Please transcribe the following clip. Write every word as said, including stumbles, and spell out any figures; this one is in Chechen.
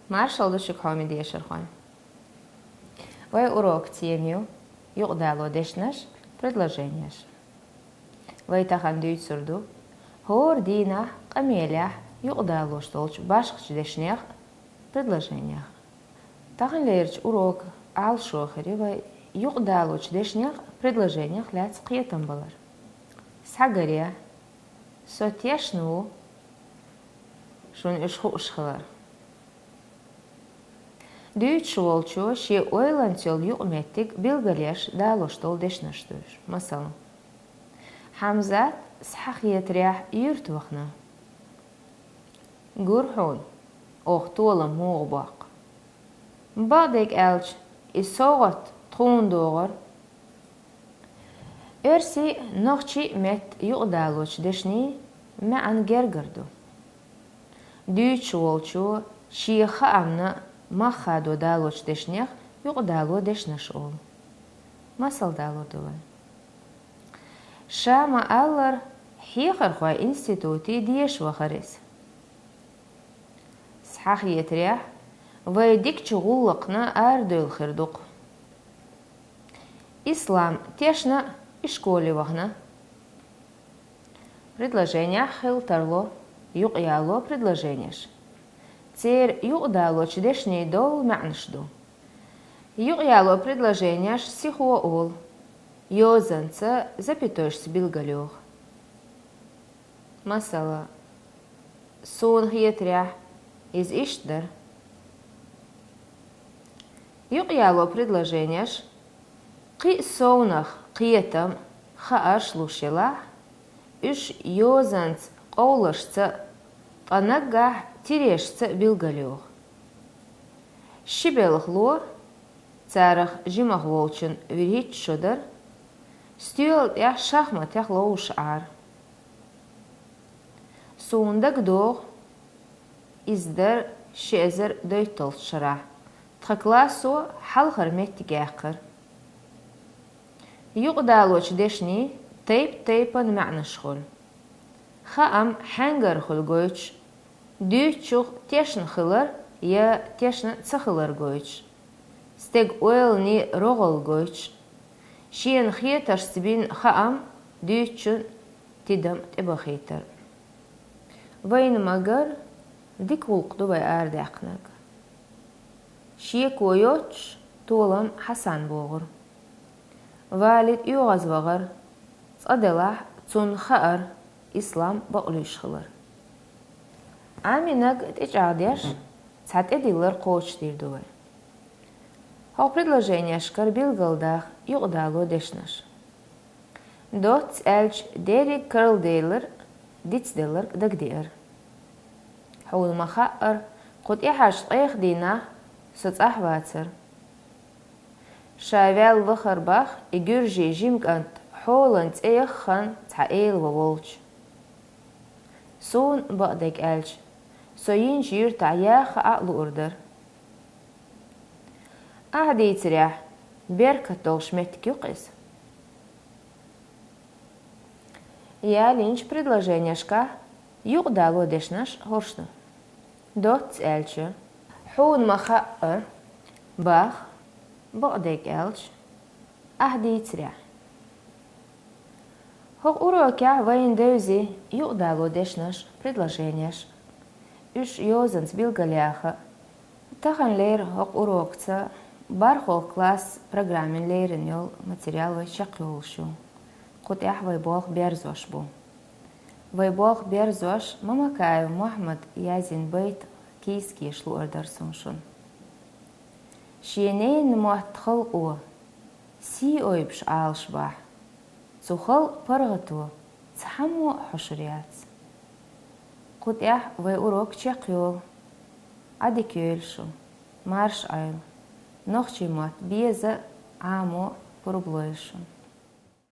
Маршалла ду шуьга, хьоме дешархой. Вай урока тема ю юкъадало дешнаш, предложенеш. Вай тахан дуьйцур ду хӀора дийнахьа къамелехь юкъадалош долчу башхачу дешнех, предложенех. Таханлерчу урока Ӏалашо хир ю вай юкъадалочу дешнех, предложенех лаьцна кхетам балар. Схьагарехь, со тешна ву шуна уьш хууш хилар. Дуьйцуш волчо шен ойланца йолу юкъаметтиг билгалъеш далош долу дешнаш ду уьш. Масала, Хьамзат, схьахетарехь, юьрта вахана. Гур хьуна, оха толам муха боккху. Бакъдерг аьлча, и совгӀат тхуна догӀура. Оьрсийн, нохчийн меттан юкъадалочу дешнийн маьӀна гергара ду. Дуьйцуш волчо шен хаамна мах хадо далочу дешнех юкъадало дешнаш олу. Масал далур ду вай. Ша ма-аллара, хьехархойн институте деша вахара иза. Схьахетарехь, вай дикачу гӀуллакхна арадевлла хир ду-кх. Ислам тешна и школе вахана. Предложенехь хила тарло юкъаяло предложенеш. Церан юкъадалочу дешнийн долу маьӀнаш ду. Юкъаяло предложенеш сихо олу, йозанца запятойшца билгалйоху. Масала, суна хетарехь, иза иштта дара. Юкъаяло предложенеш кхин а совнах кхетам, хаарш луш елахь, уьш йозанца къовлашца, ткъа наггахь тирешца билгалйоху. Ши белхало, царах жимах волчун вуьрхӀитта шо дара, стоьла тӀехь шахматех ловзуш Ӏара. Суна дагадогӀу, иза дара ши эзар дейтталгӀачу шарахь, тхан классо хьалхара меттиг яьккхира. Юкъадалочу дешнийн тайп-тайпана маьӀнаш хуьлу. Хаам хьаьнгара хуьлу гойтуш, дуьйцучух тешна хилар я тешна ца хилар гойтуш, стеган ойланийн рогӀалла гойтуш, шена хетаршца бина хаам дуьйцучун тидам тӀебахийтар. Вайна ма-гарра, дика гӀуллакх ду вай арадаьккхинарг. Шеко йоцуш, толам Хьасан богӀура. Валид оьгӀазвахара, цкъа делахь, цунна хаьара Ислам бакълуьйш хилар. Аминаг тӀечӀагӀдеш, цхьа тӀедиллар кхочушдийр ду вай. ХӀокху предложенешкара билгалдаха юкъадало дешнаш. Доцца аьлча, дерриг карладелар, дицделларг дагадеара. Хьуна ма-хаъара, кху тӀаьхьарчу ткъех дийнахь со цӀахь вацара. Ша ваьлла вахара боху и гуьржийн жима кӀант хьолан цӀе яххана цхьа эла ван волчу. Суна, бакъдерг аьлча, со йинчу юьртахь яха а луур дара. Ахьа дийцарехь, беркат долуш меттиг ю-кх иза. Ялийначу предложенешкахь юкъадало дешнаш хӀорш ду. Доцца аьлча, хьуна ма-хаъара, боху, бакъдерг аьлча, ахьа дийцарехь. ХӀокху урокехь вайна девзи юкъадало дешнаш, предложенеш, уьш йозанца билгалъяха. Таханлера хӀокху урокаца бархӀалгӀа класс программин леррина йолу материал вай чекхйолуш ю. Кху тӀехь вай болх берзош бу. Вай болх берзош Мамакаев Мухьаммада язйина байт кийсакеша луур дара суна шуна. Шен ненан мотт халкъо сий ойбуш Ӏалашбахь, цу халкъан паргӀато цхьаммо а хьошур яц. Кху тӀехь вай урок чекхйолу. Ӏа дика йойла шу, марша Ӏойла. Нохчийн мотт беза а, Ӏамо а пурба лойла шуна.